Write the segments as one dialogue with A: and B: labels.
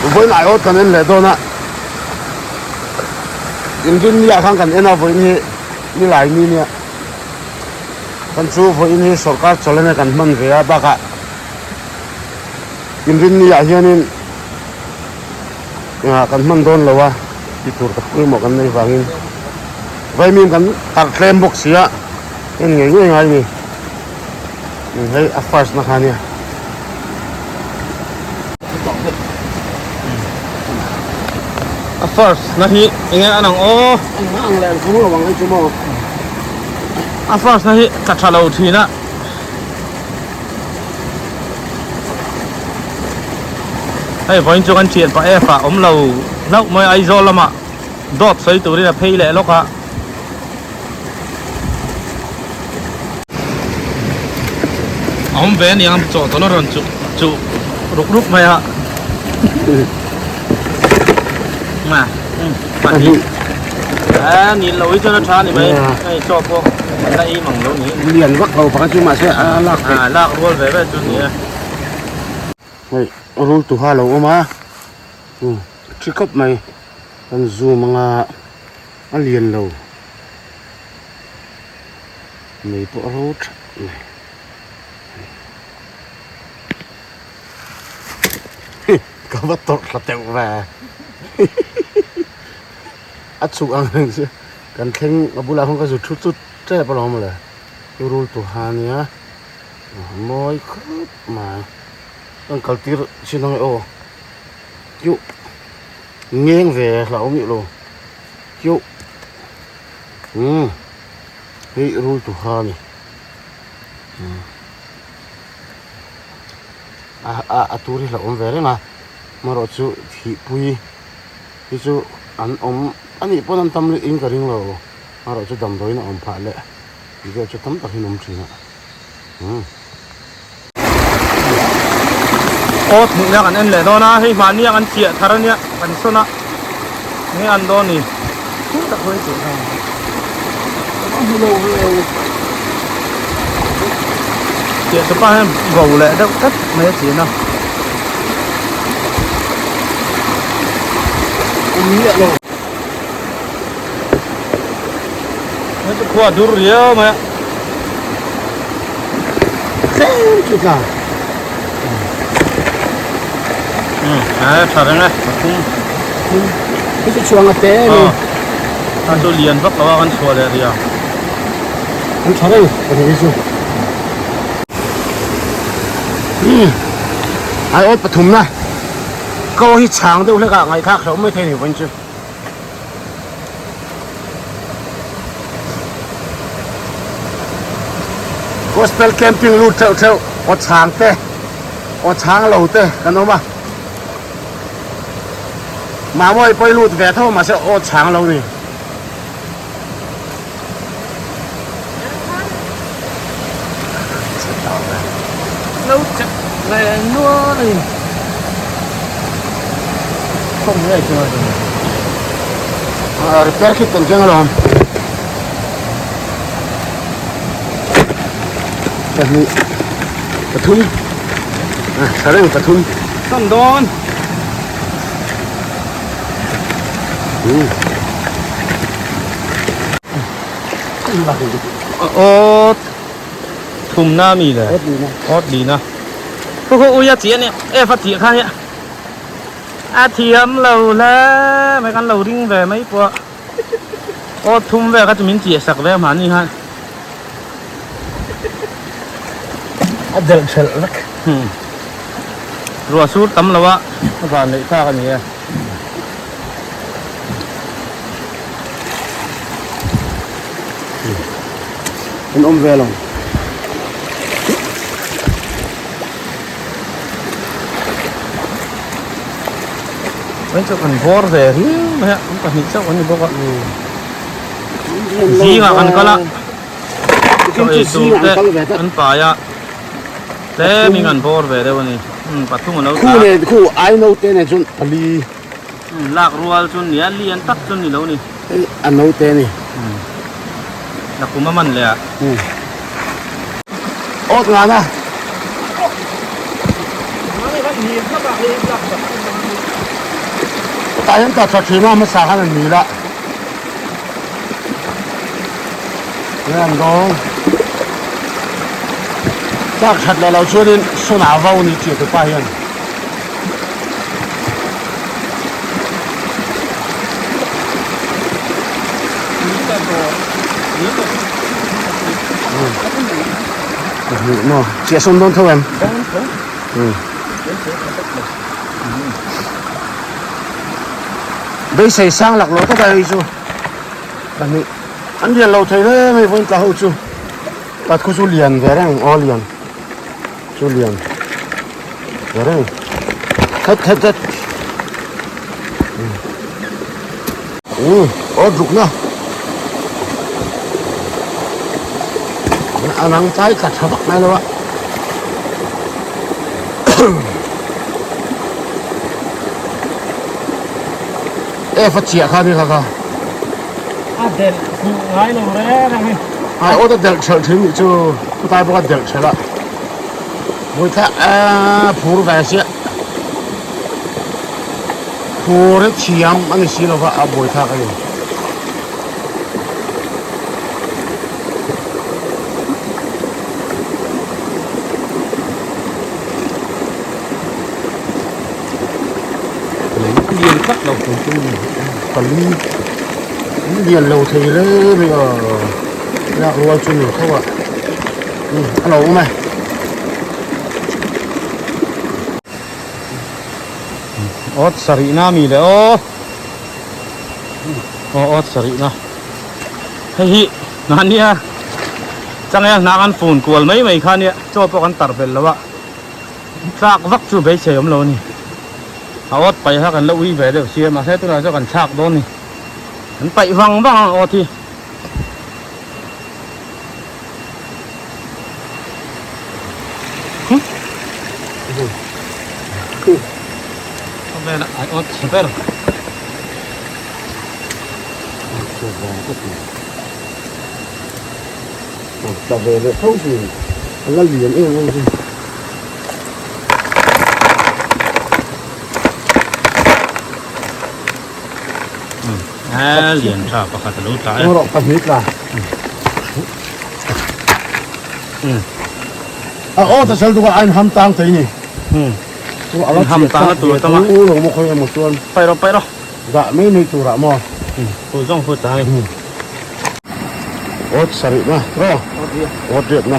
A: Vawiin aiawt kan en leh dawn a, inrin ni ah khan kan en a vawiin hi nilai ni nia kan chu vawiin hi sawrkar chawlh ania kan hman ve a bakah inrin ni ah hianin ah kan hman dawn lo a ti tur tak pawimawh kan nei vangin vaimim kan tarh tlem bawk si a en ngei ngei ngai a ni. Hei a first na kha nia.
B: A first na hi enge an ang aw.
A: Engmah ang leh an thung lo ang hei chu maw.
B: A first na hi tla tha lo thin a. Hei vawiin chu kan thian pah F ah awm lo hlauh mai Aizawl lamah dawt sawi turin a phei leh lawk a. A awm ve aniang chaw tawlh a rawn chuh chuh ruk ruk mai a ma pahnih a ni lo hi chuan a tha a ni mai hei chaw pawh la ei mang lo ni
A: lian vak lo pakhat chu mahse a lak
B: a lak rual ve ve chu ni e
A: hei rul tuha lo awm a thi khawp mai kan zoom anga. A lian lo mei pawh a ro that mai ka va tawrh thla teuh ve a chhuk ang reng chu kan thleng a bulah khawn ka zu thu chut tep alawm le rul tu ha ania a mawi khawp mai kan kal tir chin ang e aw kiuh ngeng ve hlauh miah lo. Kiuh umm hei rul tu ha a ni umm a a a tur hi hlauhawm ve reng a amaherawh chu thihpui hi chu an awm a nih pawn an tam luih in ka ring lo amaherawh chu damdawiin a awm phah leh tih vel chu tam tak hi an awm thin a umm.
B: Aw thihna kan en leh dawn a hei mahni a kan chiah thar ania kan sawn a nge an dawn ni chiah chu pa hian ro leh deuh tlat mai a chin a. Hei chu khua dur riau mai a.
A: Tlem chu tla.
B: A tha reng e pathum.
A: Hei chu chhuang a te ni.
B: A chu lian vak lo a kan chhuah leh ria.
A: An tha reng pahnih hi chu. Ai awt pathum na. Ko hi chhang deuh hlek ah ngaihthlak hlauh mai thei ni vawiin chu. Gospel camping lut theuh theuh aw chhang te aw chhang lo te kan awm a Mamawi pawh hi lut ve tho mahse aw chhang lo ni.
B: Lo chak ve nual a ni.
A: Kawng nge chu a ni. Ah repair kit kan keng alawm. Pahnih pathum ah tha reng pathum.
B: Sawn dawn. Aw thumna mi le awt lina khu khu ui a chi ani e fa chi kha hi a thiam lo hle mai kan lo ring ve mai pawh aw thum vel kha chu min chiah sak ve mahni khan
A: a delh thelh vek
B: ruah sur tam lo a van neih thlak a ni e.
A: An awm ve lo.
B: Mai chu kan bawr ve riau mai a, an pahnih chauh an ni bawk a. Zingah kan kal a, chaw ei tur te an pai a, tlemin an bawr ve deuh a ni. Pathum a lo tla a.
A: Khu nen khu ai naute nen chuan pali.
B: Lak rual chu nia lian tak chu ni lo ni.
A: Hei a naute a ni.
B: La kum a man leh a.
A: Awt ngan a. Tah hian tah tha thin a hmasa khan an mil a. Nge an dawng. Tlak that leh lo chuanin sawn ah vo ni tih tupa hian. Maw chiah sawm dawn tho em? Beisei sang lak lo tak a hei chu pahnih an lian lo thei hle mai vawiin tla ho chu pat khu chu lian ve reng aw lian chu lian ve reng khat khat khat um aw drukna a nang tlai tla tha vak mai lo a. F a chiah kha ni kha kha.
B: A delh fuh ngai lo reng reng hi.
A: Ai awt a delh thelh thin nih chu chutai bawk a delh thelh a. Vawithla a phur ve sia. Phur hi thiam a ni si lova a buaithlak a ni.
B: Lian tlat lo
A: pali lian lo thei hle mai a lak rual chu ni tho a a lo awm e.
B: Awt sarih na mi le aw aw awt sarih na hei hi mahnia changel hnah kan fun kual mai mai kha nia chaw pawh kan tarh belh lo a tlak vak chu beisei awm lo a ni a awt paih kha kan la ui ve deuh sia mahse tunah chuan kan thlak dawn a ni kan paih vang vang ang awt hi. Khawvela ai awt chhe ber.
A: Tla ve leh tho thin a la lian em em thin.
B: A lian tha pakhat a lo tla e.
A: Rawh pahnih tla. A aw ta sel duka ain ham tang thei ni.
B: Ham tang a tur tama.
A: U lo mo khoi emaw chuan.
B: Pai rawh pai rawh.
A: Dah mai mai turah maw.
B: Hu zawng hu ta ni.
A: Awt sarih na rawh. Awt riat na.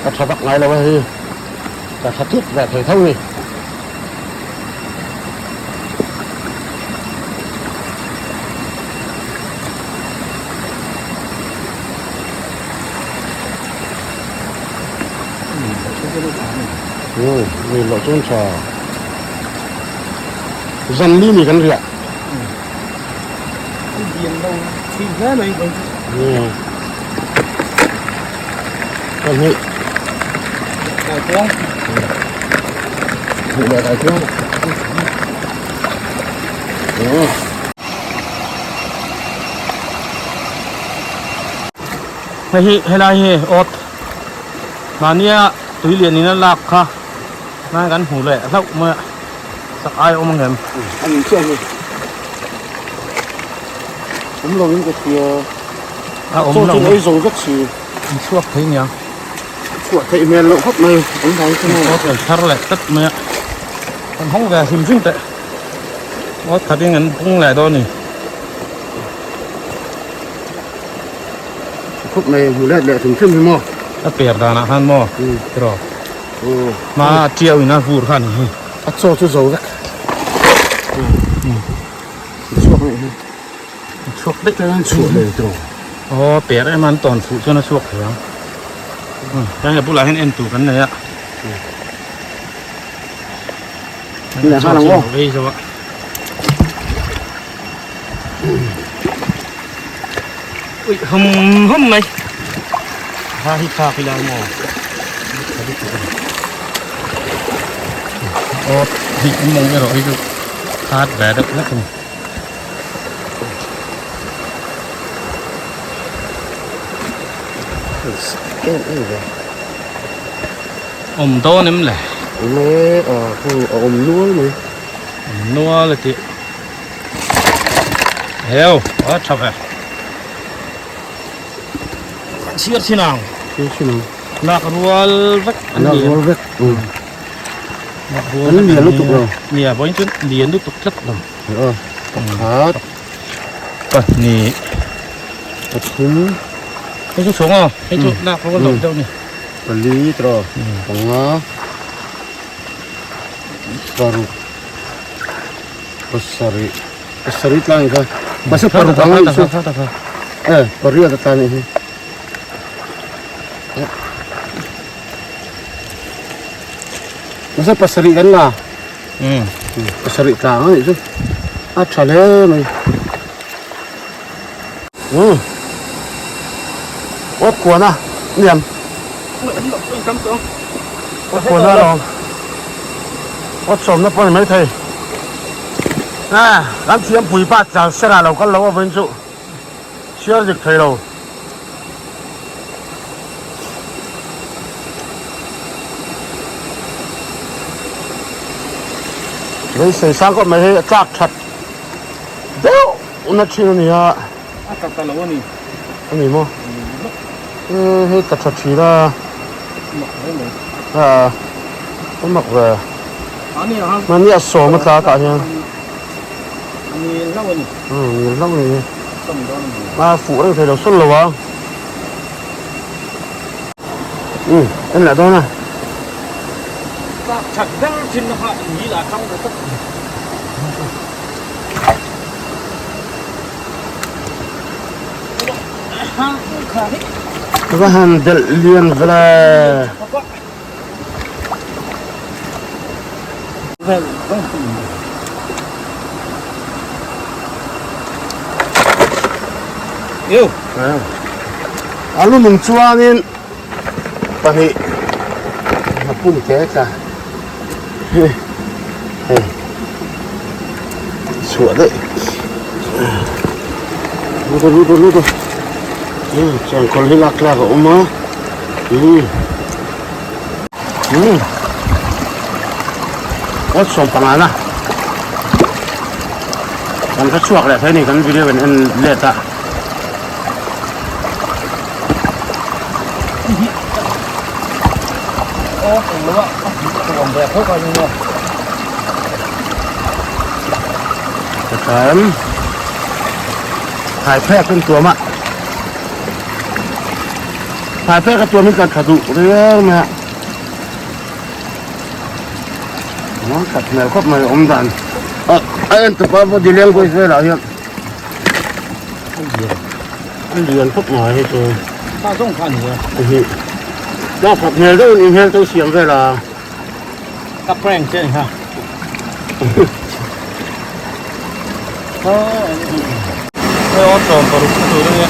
A: Ka tha vak ngai lo a hei. Ka tha thut ve thei tho ni. Mi loh chuan tha zan li mi kan riah. Pahnih. Hmuh leh kaikuang.
B: Hei hi helai hi awt mahnia tui lian in a lak kha lai kan hmuh leh hlauh mai a sak ai a awm ang em.
A: A ni chiah a ni. Awm lo in ka hria.
B: A awm lo.
A: Chaw chu ei zo vek si.
B: An chhuak thei nia.
A: Chhuah theih hmel loh khawp mai. Awm dang chu maw.
B: Awt an thar leh tlat mai a. Kan hawng ve hrim hrim teh. Awt khat in an pung leh dawn a ni.
A: Khawp mai hmu let leh hrim hrim hi maw.
B: A per danah khan maw. Tiraw. Hma a tiau in a vur kha a ni hi.
A: A chaw chu zo vek. Chhuak leh hi.
B: Chhuak daih.
A: Chuan chhuah leh tiraw.
B: Aw per em an tawn fuh chuan a chhuak thei ang. Chuan he bulah hian en tur kan nei a.
A: Leh nghal ang aw.
B: Ei zo a. Ui hum hum mai.
A: Ha hi thlak ila maw.
B: Aw hi mawng erawh hi chu khat ve deuh hlek a ni. Awm dawn em le?
A: Awm e a khu a awm nual mai.
B: Awm nual a tih. Heu a tha ve. Kan chhiar thin ang.
A: Chhiar thin ang.
B: Lak rual vek an
A: ni. Lak rual vek.
B: Lak rual
A: an lian lutuk lo.
B: Nia vawiin chuan lian lutuk tlat lo.
A: Aw pakhat.
B: Pahnih.
A: Pathum.
B: Hei chu chhawng aw. Hei chu lak rual loh deuh ni.
A: Pali tawh panga paruk pasarih pasarih tlai kha mahse paruk ang anih chu e pariat a tlai anih hi mahse pasarih kan la pasarih tlang anih chu a tha hle mai umm awt kuan a niam awt kuan a lawm awt sawmna pawh a ni maithei a kan thiam pui pa chal sera lo kal lo a vawiin chu chhiar dik thei lo. Beisei sang khawp mai hei a tlak that deuh na thin a ni a.
B: A tla ta lo a ni.
A: A ni maw? E hei tla tha thin a.
B: Mak hle mai.
A: A a mak ve.
B: A ni a.
A: Mahni a sawm a tla tah hian.
B: A nil hlauh a ni.
A: Umm nil hlauh a ni. A fuh reng thei lo sawn lo a. Umm en lah dawn a.
B: Tlak that ber thin na kha nil ah tang ve tawp.
A: Va han delh lian vela. A lu nung chuanin pahnih a pum te tla hei chhuah daih lut a lut a lut a changkawlh hi lak tlak a awm a. Umm awt 15 na kan hre chhuak leh thei a ni kan video kan en let a. Tikhan thaipek in tuam a. Thlai pek a tuam hi kan tha duh riau mai a, a that hmel khawp mai awm dan a en tupa body language velah hian a lian khawp mai hei chu hi a that hmel deuh in inhel te siam vel a
B: ka prank che ni kha Hei aw 16 a tur a nia.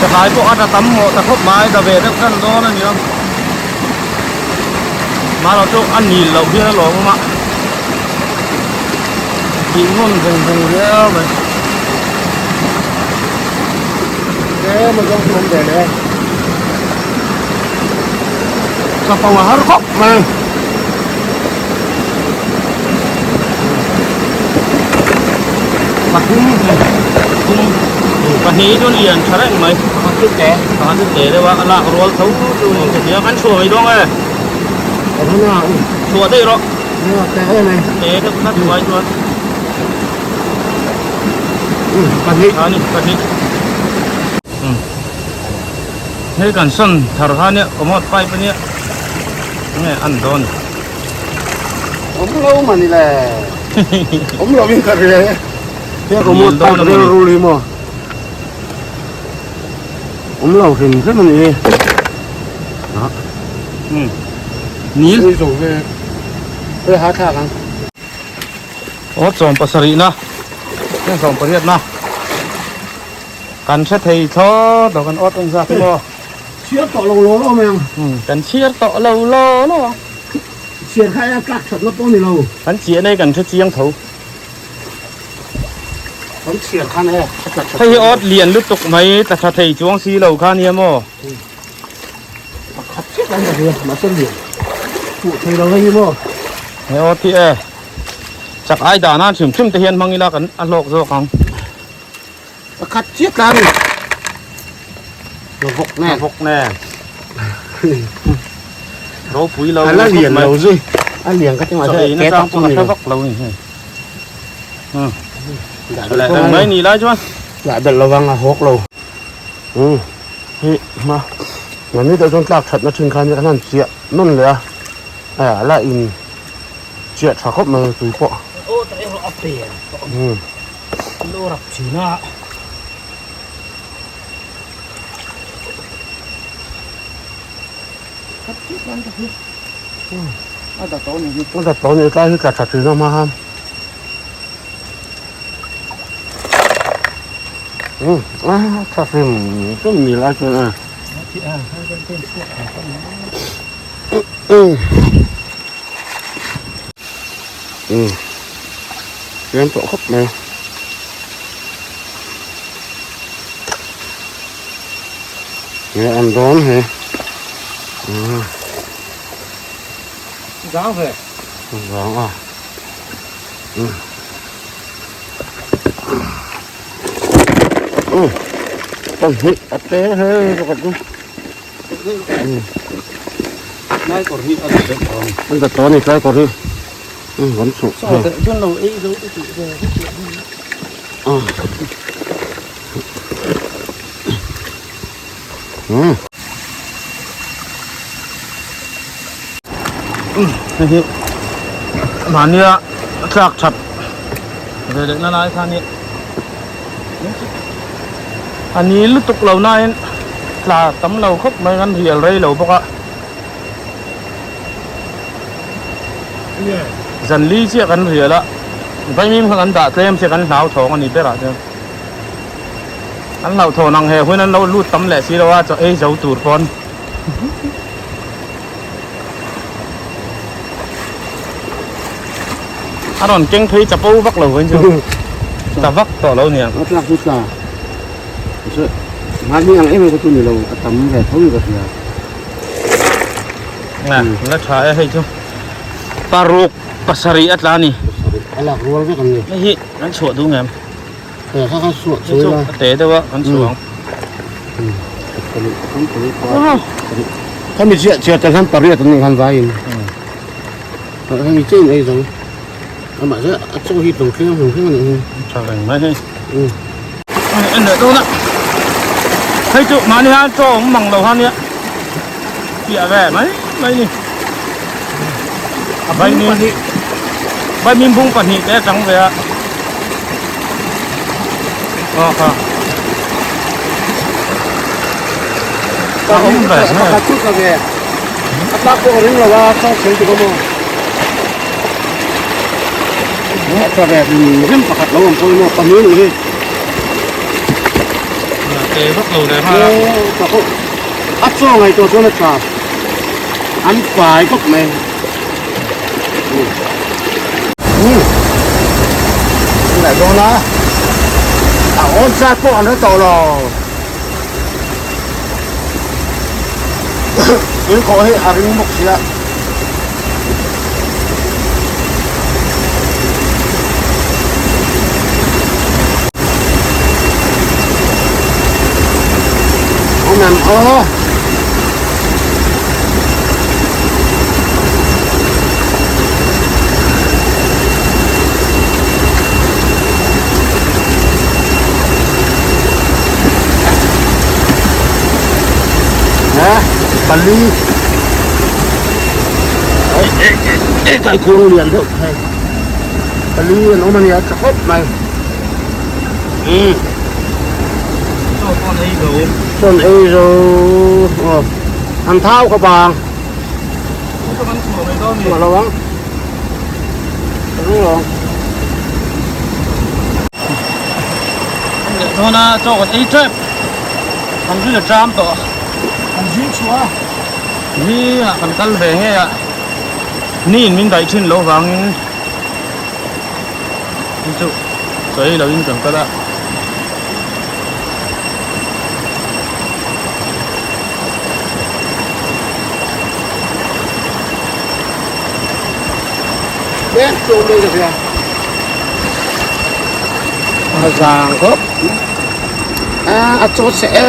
B: Chakai pawh a tla tam mawh ta khawp mai ta ve deuh tan dawn a nia. Mahlo chu a nil loh hian a lawm awm a. Tih ngawn vung vung riau mai.
A: Tlem a zawng chu awm ve leh a. Chapo a har khawp mai.
B: Pathum pathum pahnih chu lian tha reng mai.
A: Pakhat chu te.
B: Pakhat chu te deuh a, a lak rual tho chu ni ka hria. Kan chhuah mai dawn e. Chhuah daih rawh.
A: Te em e.
B: Te deuh tlat mai chuan.
A: Pahnih.
B: A ni pahnih. Hei kan sawn thar kha nia commode pipe a nia enge an dawn
A: awm lo mani le awm lo in ka ri e he commode pipe rel rul hi maw awm lo hrim hrim a ni hi
B: nil
A: zo ve he ha thlak ang
B: aw 17 na 18 na Kan hre thei thlawt lo, kan awt engzat emaw.
A: Chhiar tawh lo law law mai ang.
B: Kan chhiar tawh lo law law ang.
A: Chhiar kha eng tlak thatna pawh ni lo.
B: Kan chiah nei kan hre chiang tho.
A: Kan chhiar khan e, a tla tha.
B: Hei hi awt lian lutuk mai tla tha thei chuang si lo kha nia maw?
A: Pakhat chiah kan la hria, mahse lian fuh thei lo hei hi maw?
B: He awt hi e, chak ai dan a hrim hrim te hian hmang ila kan a hlawk zawk ang.
A: Pakhat chiah tla a ni. Vawk nen.
B: Vawk nen. Ropui lo.
A: A la lian lo zui. A lian ka ti mahse
B: ke tak chu ni lo. Vak lo ni hei. Dah mai ni lai chuan.
A: Dah belh lovang a hawk lo. Um hi ma mani deuh chuan tlak thatna thin khan kan han chiah nawn leh a. A la in chiah tha khawp mai tui pawh.
B: Aw ta erawh a pen.
A: Um.
B: Lo rap thin a. A dat tawh ni hi.
A: A dat tawh ni tlai hi tla tha thin a hma khan. Um a tha hrim hrim ni lai chuan a. Um um fiam tawh khawp mai. Nge an dawn he
B: Zang ve
A: Zang a Um Pahnih a te he pakhat chu
B: Tlai kawr hi a dat tawh a ni.
A: A dat tawh a ni tlai kawr hi kan chhuh
B: Saw te chuan lo ei zo te tih ve hi chiah hi. Hei hi mahnia tlak that ve leh na lai kha a nia a ni lutuk lo nain tla tam lo khawp mai kan rial rei lo bawk a zan li chiah kan rial a vaimim kha kan dah tlem chiah kan hlauthawng a ni berah chuan. An hlauhthawn ang he hun an lo lut tam leh si lo a chaw ei zo tur pawn. A rawn keng phei chapo vak lo vain chu ta vak tawh lo niang.
A: A tlak chu tla. Mahni ang em em kha chu ni lo a tam ve tho ni ka hria.
B: Nge la tha e hei chu paruk pasarih a tla a ni.
A: Pasarih a lak rual vek an ni.
B: Hei hi an chhuah duh ngem.
A: He kha kha suah chu ila.
B: A te deuh a kan chhuah ang.
A: Khami chiah chiah tel hian pariat an nih khan vaiin. Hemi chiah in ei zo. Amah chu a chaw hi tlawng thleng hlawm thleng a nih hi.
B: Tha reng mai hei. En leh dawn a. Hei chu mahni hian chaw awm mang lo kha nia. Piah ve mai mai ni. A vaimim vaimim bung pahnih te a chang ve a. Aw kha. A awm ve.
A: Pakhat chu tla ve. A tlak pawh a ring lo a, chaw chhel dik awm aw. A tla ve rim pakhat lo awm pawhin aw pahnih a nih hi.
B: Te vak lo leh nghal a.
A: A chaw ngaihtuah chuan a tha. An fai khawp mai. An leh dawn a. A awn zat pawh an hre tawh lo. Tui khawh hi a ring bawk sia. Awm em aw. Pali kaikhuang lian deuh hei pali an awm a nia tha khawp mai chaw ei zo aw an thau khawp ang chhuah lo ang ka ring lo ang.
B: Chuan a chaw kan ei tep kan ri a tram tawh
A: kan zing chhuah a
B: zingah kan kal ve ngei a ni in min daih thin loh vangin chu. Chaw ei loin kan kal a.
A: A zang khawp a a chaw che e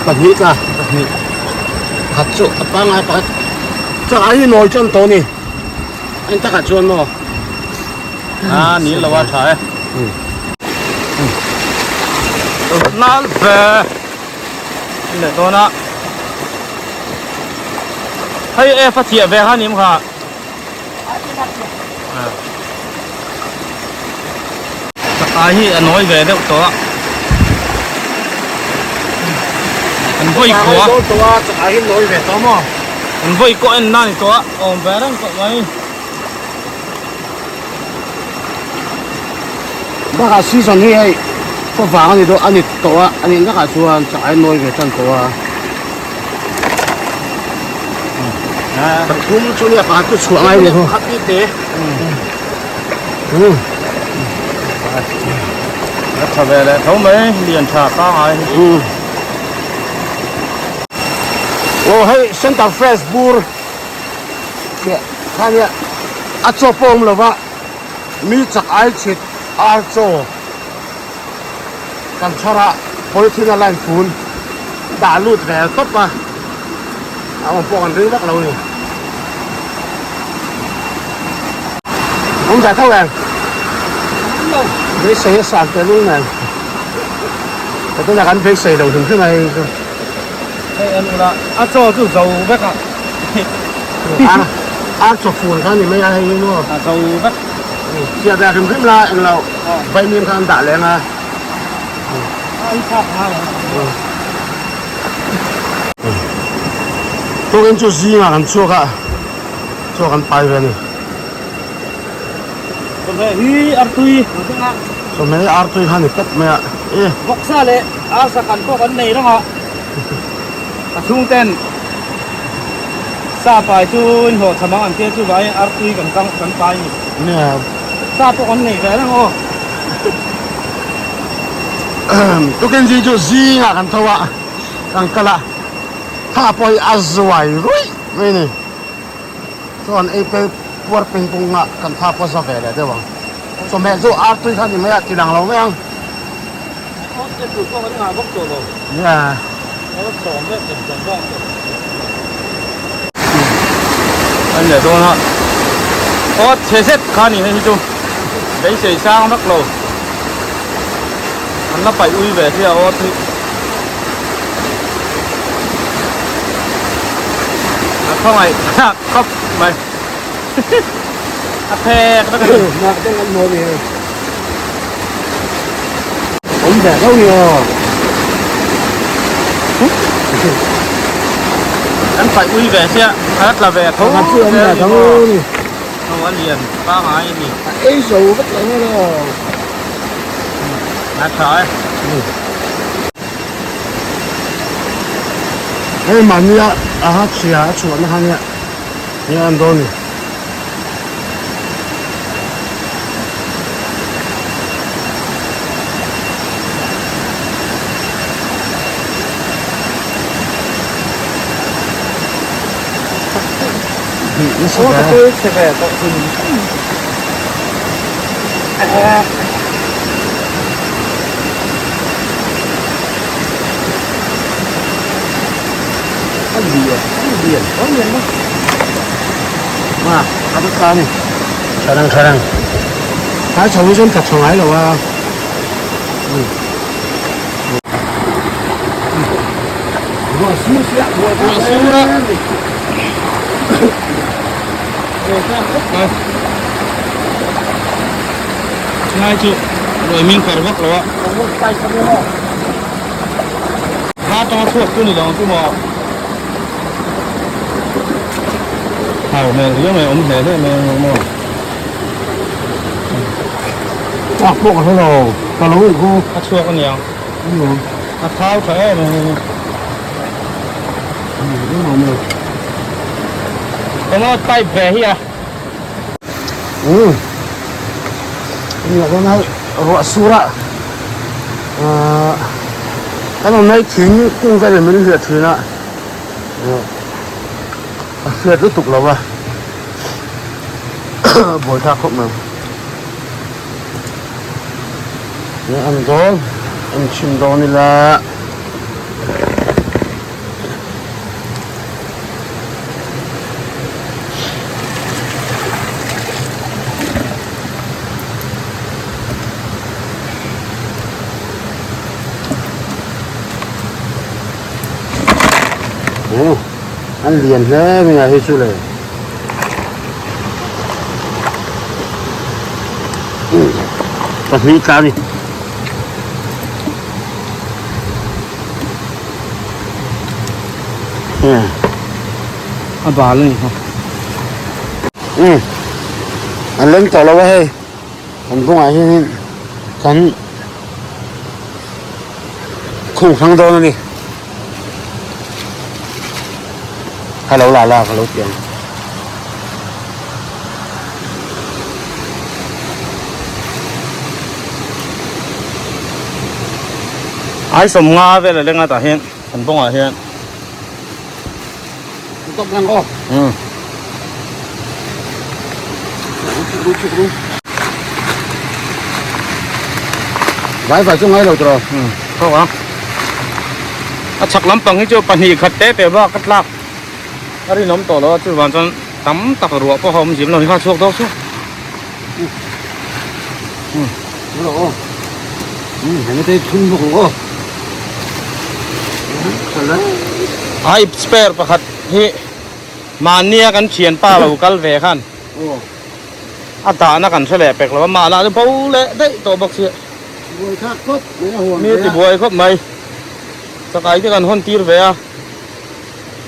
A: pahnih tla pahnih pakhat chu a pangngai pakhat chuan a hi nawi chuan tawh a ni en takah chuan maw
B: a ni lo a tha e nal ve leh dawn a hei e fa chiah ve kha ni kha Chakai hi a nawi ve deuh tawh a an vawi khawh a
A: chakai hi nawi ve tawh maw
B: an vawi kawh en na ni tawh a awm ve reng tawh mai
A: bakah season hi hei khaw vang a ni deuh a ni tawh a a nih nakah chuan chakai nawi ve tan tawh a. Pathum chu nia pakhat chu chhuah ngai nia
B: khat ni te a tha ve leh tho mai lian tha pangai
A: aw hei center fresh bur kha nia a chaw pawh awm lova mi chak ai chhit ar chaw Kan chhar a polythene a line fun dah lut ve tawp a, a awm pawh kan ring vak lo a ni. Awm zai tho em? Beisei a san teh lul nen. Ka tunah kan beisei lo hrim hrim a hei chu.
B: Hei en ula a chaw chu zo vek a.
A: Ar chaw fun kha a ni mai a hei hi maw?
B: A zo vek.
A: Chiah ve hrim hrim la englo vaimim kha an dah leng a. Tukin chu zingah kan chhuak a, chaw kan pai ve a ni.
B: Chawhmeh hi artui
A: Chawhmeh hi artui kha a ni tawp mai a.
B: Vawksa leh arsa kan pawh kan nei reng a. A chhungten sa pai chu inhlawh cham ang an tia chuvangin artui kan kang kan pai a ni.
A: Nia.
B: Sa pawh kan nei ve reng aw.
A: Tukin zing chu zingah kan tho a, kan kal a, thla pawh hi a zuai ruih mai a ni. Chuan ei pe puar peng pung ah kan thla pawh a za ve leh deuh ang. Chawhmeh chu artui kha ni mai a, ti lang lo mai ang. Nia.
B: An leh dawn a aw chhe zet kha ni hei hi chu beisei sang vak lo an la paih ui ve sia aw chu a khawngaih thlak khawp mai a phek vek a ni.
A: Awm ve deuh ni aw.
B: An paih ui ve sia, a tla ve tho
A: Pakhat chu awm ve tho ni.
B: Tho a lian pangai a ni.
A: A ei zo vek lo nge aw.
B: A tha e.
A: Hei mahni a a ha chhia a chhuah na kha nia. Nia an dawn ni. Ma a va tla a ni tha reng tha reng tlai chho hi chuan tla tha ngai lo a ruah sur sia
B: ruah sur a ngai chu ruai ming kar vak lo a ha tanga chhuak chu ni lo ang chu maw. Hau hmel riau mai awm hle hle mai ang maw.
A: A pawh ka hre lo, ka lo ih khu.
B: A chhuak a niang. A thau tha em em. Eng maw type ve hi a.
A: Umm nia dawn a hei ruah sur a ahh kan awm lai thing kung vel in min hliah thin a a hriat lutuk lo a buai thlak khawp mai nia an dawn an chhim dawn ila. An lian hle mai a hei chu le pahnih tla a ni.
B: A bal a ni kha.
A: Umm an leng tawh lo a hei kan bungah hianin kan khung hrang dawn a ni hello la la ka lo ti ang.
B: Ai 50 vel a leng a tah hian kan bawngah hian
A: tawp lang aw
B: umm
A: vai vai chu ngai lo tawh
B: umm thawk ang a chhak lampang hi chu pahnih khat te te bak a tlak a rinawm tawh lo a chuvang chuan tam tak ruah pawh a awm zim lo ni kha chhuak dawk chu
A: umm lo aw umm heng te thun bawk ang aw
B: ai spare pakhat hi mahnia kan thianpa lo kal ve khan a dahna kan hre leh pek lo a mah lah chu bo leh daih tawh bawk sia mi ti buai khawp mai chakai te kan hawn tir ve a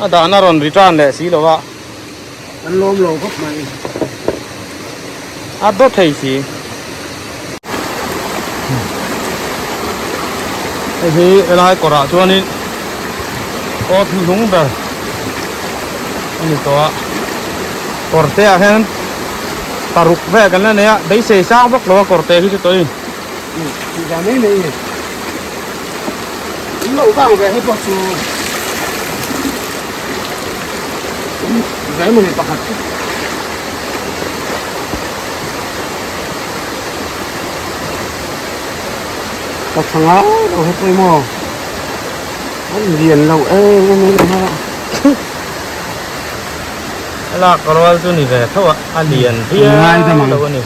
B: a dahna rawn return leh si lo a.
A: Kan lawm lo khawp mai.
B: A dawt thei si. Hei hi helai kawrah chuanin aw hnuhnung ber a ni tawh a. Kawr te ah hian paruk vel kan la nei a, beisei sang vak lo a kawr te hi chu tawhin.
A: Tih dan mai mai ni. In lo vang ve hei pawh chu ve mawni pakhat chu. Ka tha ngai lo he pawimawh an lian lo em em em a.
B: A lak rual chu ni ve tho a, a lian viau lo a ni.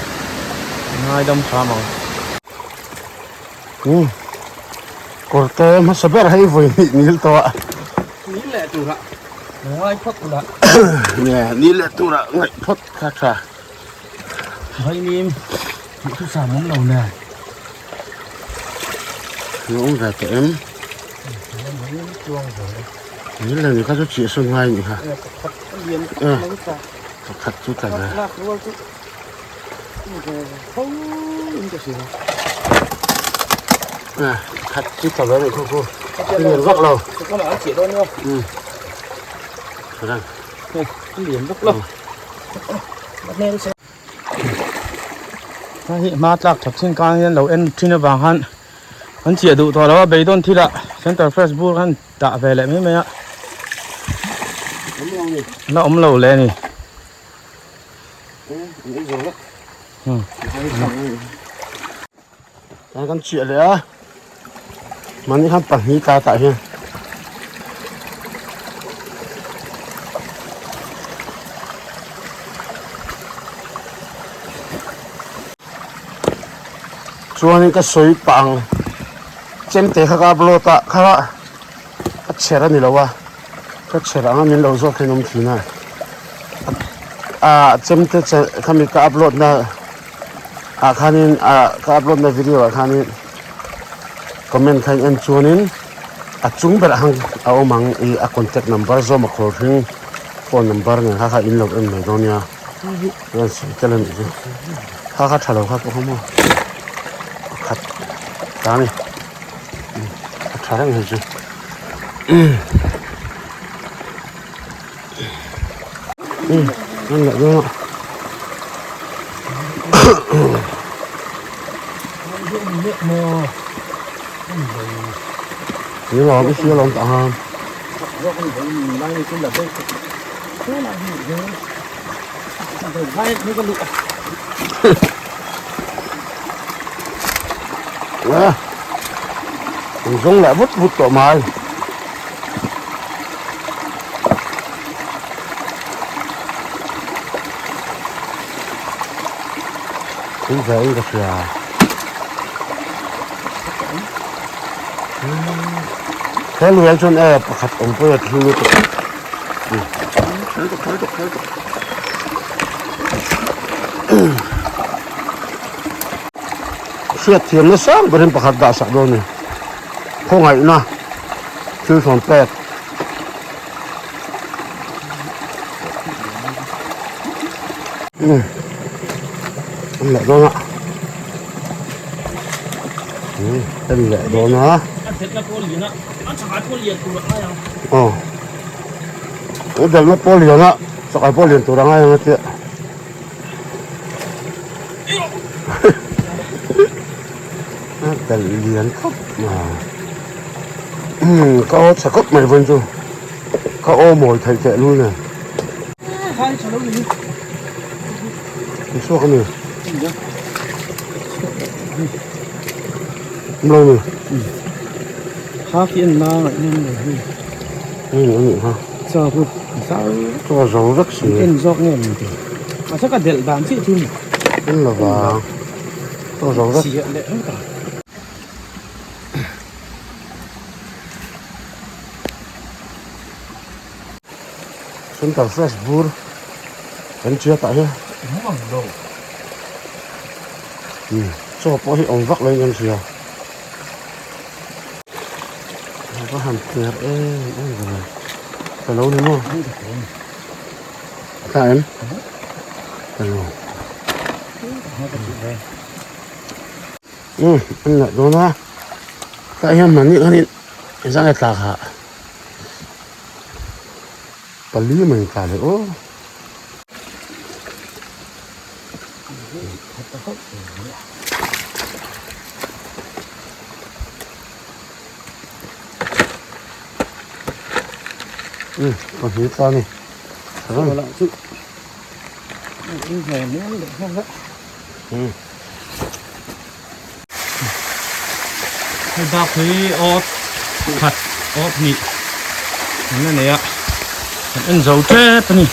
B: Ngaidam hram ang.
A: Umm kawrte hmasa ber hei vawi hnih nil tawh a.
B: Nil leh turah ngai phawt ula.
A: Nge nil leh turah ngaih phawt kha tha.
B: Vaimim duhthusam awm lo le.
A: Ni awm ve tawh em? Nil leh ni kha chu chih sawn ngai ni kha. Pakhat chu tla ve. Khat chu tla ve rih khaw khaw lian vak lo
B: lian vak lo hei hma tlak that thin kang hian lo en thin avang khan an chiah duh tawh lo a beidawn thil ah center fresh bur khan dah ve leh mai mai a la awm lo le a ni.
A: Kan chiah leh a mahni khan pahnih tla tah hian chuanin ka sawi pah ang chemte kha ka upload a kha ka chher a ni lo a. Ka chher anga min lo zawk hian awm thin a ah chemte khami ka upload na ah khanin ah ka upload na video ah khanin comment kha in en chuanin a chung berah khan a awm ang ih a contact number zawm a khawl hring phone number nen kha kha in lo en mai dawn nia chuan sawi tel a nih chu kha kha tha lo kha pawh kha maw pakhat ta a ni a tha reng hei chu. Ni lawm i hria lawm tah han. An zawng leh vut vut tawh mai. Tui ve in ka hria. He lui chuan e pakhat awm pawh a thil lutuk. Hriat thiamna sang berin pakhat dah sak dawn a ni. Khawngaihna thil thawn pek. An leh dawn a. An leh dawn a. Aw. A delna pawl lian a, chakai pawh lian tur a ngai ang a tia. A delh lian khawp mai. Ka aw chhe khawp mai vawiin chu. Ka aw mawi theih teh lul nen. An chhuak a ni. Awm lo ni.
B: Kha khi an la ngaih nem lo hi.
A: Hei a nih kha.
B: Chaw chu zau.
A: Chaw zo vek si.
B: En zawk nge ni te. Mahse ka delh dan chiah chu ni.
A: En lo vang. Chaw zo vek.
B: Chiah leh ang ta.
A: Center fresh bur kan tia tah hian chaw pawh hi awm vak lo in kan hria a va han tler em em ve ka lo ni maw a tla em ka lo um an la dawn a tah hian mahni khanin engzah nge tla kha. Pali mai ta le aw. Pahnih ta ni.
B: Hei bak hi awt khat awt hnih an la nei a kan en zo tep a ni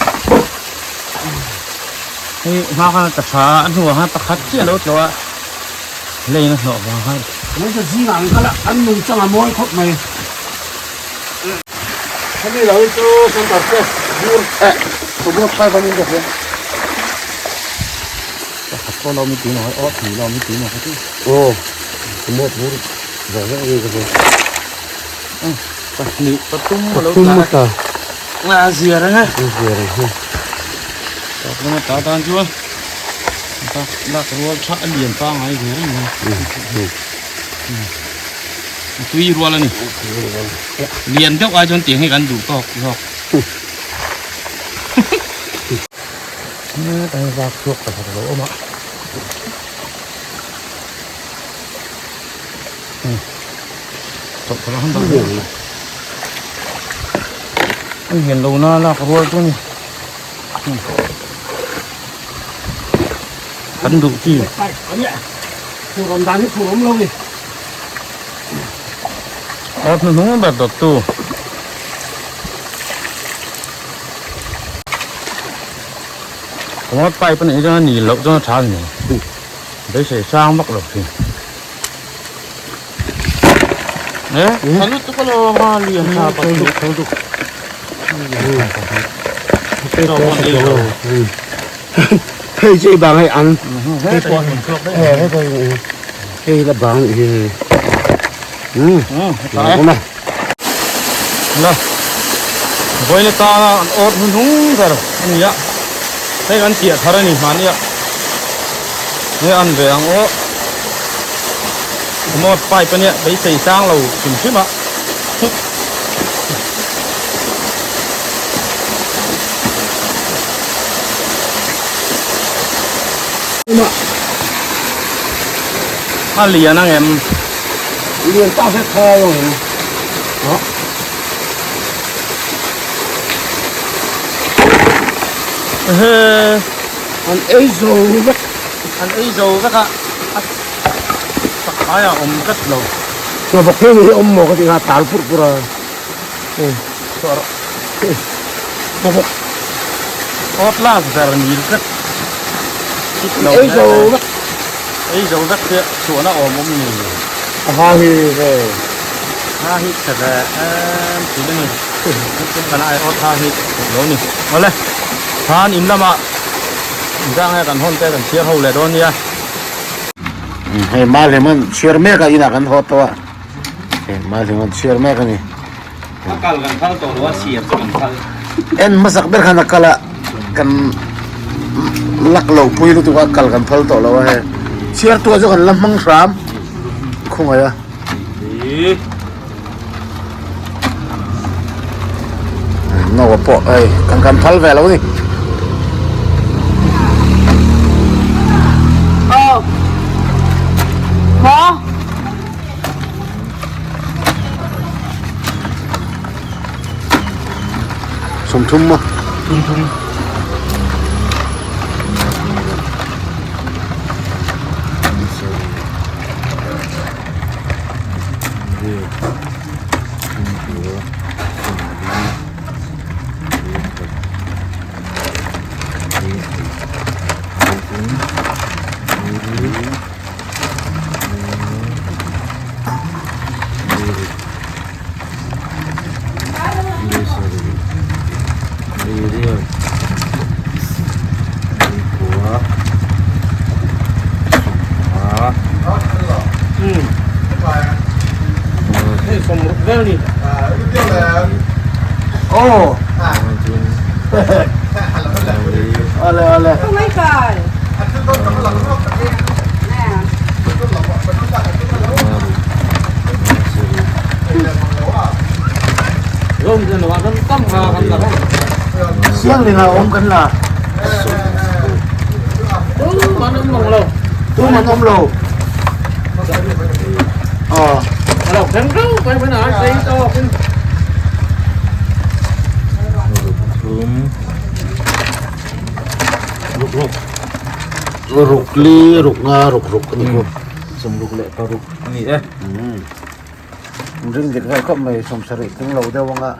B: hei hma khan a tla tha a a hnuah khan pakhat chiah a lo tlawh a lane a hnawh vang khan.
A: Hmeichhe zingah an kal a an nung chang a mawi khawp mai. Hemi lo hi chu center fresh bur eh promote phai vanin ka hria.
B: Pakhat pawh lo mi tui lo aw tui lo mi tui lo ka ti.
A: Aw promote bur zawh zawh nge ka hria.
B: Pahnih pathum a lo tla.
A: Pathum a tla.
B: A zia reng e.
A: A zia reng e.
B: Tawp lama ta tan chuan tak lak rual tha a lian pangai ve reng mai. A tui rual a ni. Lian deuh ai chuan tiang hi kan duh tawk zawk. Hetah hian vak chhuak pakhat a lo awm a. An hian lo na lak rual chu a ni. Kan duh chi.
A: Phur awm dan hi phur awm lo ni.
B: Aw hnuhnung ber dawt tu. Kawng pipe a nih chuan a ni loh chuan a tha a ni. Beisei sang vak lo thin. E tha lutuk alawm a lian tha pakhat.
A: Hei chu i bang hei an hei pawh he hei pawh hei la bang nih hi
B: um la vawiin atana an awt hnuhnung ber a ni a hei kan piah thar a ni hmani a hei an ve ang aw remote pipe a nia beisei sang lo hrim hrim a. A lian ang em?
A: Lian tak se tha lo in.
B: Ehe.
A: An ei zo vek.
B: An ei zo vek a. A sakai a awm tlat lo.
A: Nga bawk hi hi awm maw ka ti nga tal pur pur a.
B: Chhuah rawh. Nga bawk. Awt lak ber nil tlat.
A: Ei zo vek.
B: Ei zo vek chiah chhuahna awm awm ni.
A: A ha hi ve.
B: Ha hi chhe ve em thin a ni. Tin kan ai awt ha hi lo ni. Awle. Khan in lamah zang nge kan hawn te kan chhiar ho leh dawn nia.
A: Hei Malheman chhiar mek a inah kan haw tawh a. Hei Malheman chhiar mek a ni.
B: A kal kan phal tawh lo a chhiar chu kan phal.
A: En hmasak ber khan a kal a kan lak lo pui lutuk a kal kan phal tawh lo a hei. Chhiar tu ah chu kan la hmang hram khawngaih a. No pawh hei kan kan phal ve lo ni.
C: Aw. Maw?
A: Sawmthum maw?
B: Sawmthum.
A: Oh. Ale ale. Siang leh awm kan la.
B: Tum an awm lo.
A: Tum an awm lo. Aw. Ruk ruk. Ruk li ruk nga ruk ruk a ni ku. Sawm ruk leh paruk.
B: A ni e.
A: Ring dik vel khawp mai sawm sarih tling lo deuh anga.